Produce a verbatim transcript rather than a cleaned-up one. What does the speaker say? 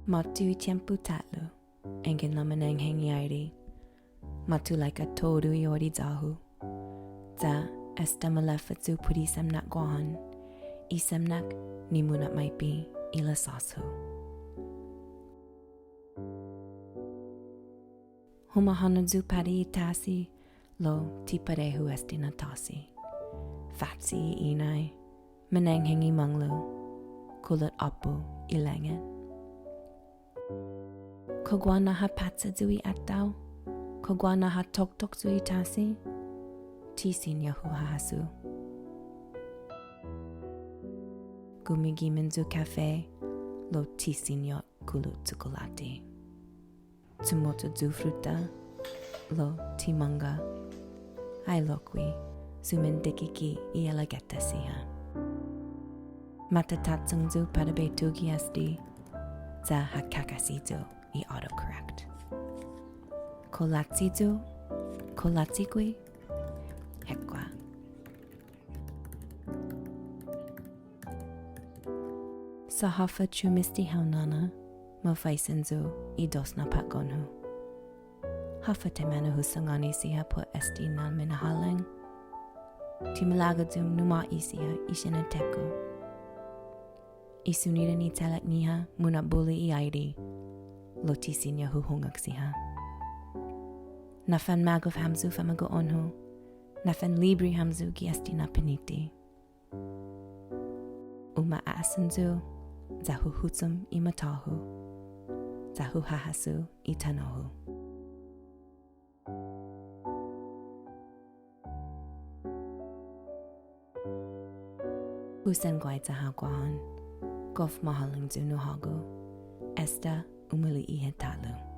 Måtto i tiempo ta'lo, yanggen lamananghang i aire. Matulaika todu i odi ya-hu. Ya esta maleffa yu' put i semnak Guåhan, i semnak ni muna'maipe i lasås-hu. Humåhanao yu' para i tasi, lao ti parehu este na tåsi. Fachi i inai, mananghang i månglo', kulot åpu i langet. Kao guaha na ha pacha yu' i atao, kao guaha na ha toktok yu' i tasi, ti siña hu hahasso. Gumigimen yu' kafe, lao ti siña kulo' chokolåte. Chumocho yu' fruta, lao ti mångga. Ai lokkue', sumendikiki' i elegåtta siha. Matatachong yu' para bai tuge' este, ya ha kakasi yu' i autocorrect. Kao lachi yu', kao lachi gui', hekkua'. Sa' håfa chumesti hao nåna, mafaisen yu' i dos na påtgon-hu. Håfa taimanu hu sangåni siha put este na minahålang. Ti malago' yu' numa'i siha i siñatek-hu. I sunidon i chalek-ñiha muna'buli i aire, lao ti siña hu hungok siha. Na fanmagof hamyo famagu'on-hu, na fanlibre hamyo gi este na piniti. Uma'asen yu', ya hu huchom i matå-hu, ya hu hahasso i tano'-hu. Hu sen guaiya hao Guåhan, gof mahålang yu' nu hågu, esta umali'e' hit ta'lo.